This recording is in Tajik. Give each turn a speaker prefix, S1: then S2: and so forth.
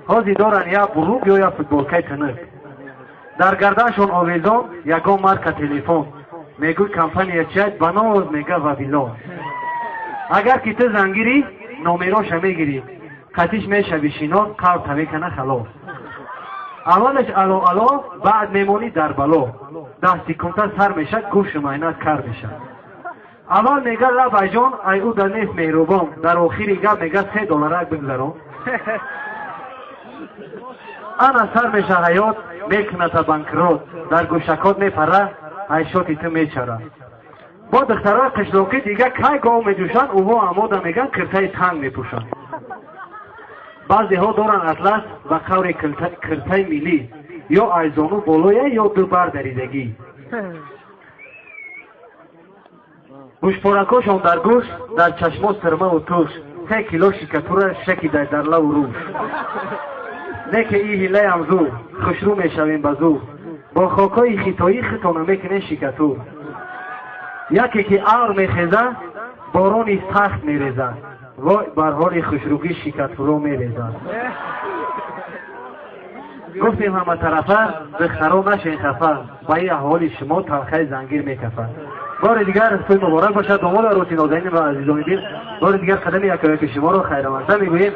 S1: Ҳозир доранд як бурук ё як футболкаи тинук. Дар гарданшон овезон ягон марка телефон. Мегӯй компания чият, ба ноз мега Вавилон. Агар ки ту зангирӣ, номероша мегирӣ. Қатиш мешави шинос, қалб мекана халос. Аввалаш ало ало, баъд мемонӣ дар бало. 10 секунда сар мешад, гӯшу майнат кар мешад. Аввал мега лабайҷон, ай ӯ да нест меҳрубон. Дар охири гап мега 3 долларак бигзарон. Ана сар меша ҳаёт, мекуната банкрот. Дар гӯшакот мепара, айшоти ту мечара. Бо духтарои қишлоқӣ дига кай гов меҷӯшанд, ӯҳо амода меган киртаи танг мепӯшанд. Баъзеҳо доранд атлас ва қаври киртаи миллӣ, ё айзону болоя, ё ду бар даридагӣ. Гӯшпоракошон дар гӯш, дар чашмо сирмаву туш, 3 кило шикатура шакида дар лаву рӯш. Не ки и ҳилаям зур, хушрӯ мешавем ба зур. Бо хокҳои хитоӣ хитона мекунем шикатур. Яке ки авр мехеза, борони сахт мереза. Вой бар ҳоли хушрӯгӣ шикатуро мереза. Гуфтем ҳаматарафа, духтаро нашен хафа, ба ин аҳволи шумо талхаи зангир мекафад. Бори дигар тӯй муборак бошад, домоду арӯси нозанин ва азизони дил. Бори дигар қадами якояки шуморо хайрамазда мегӯем.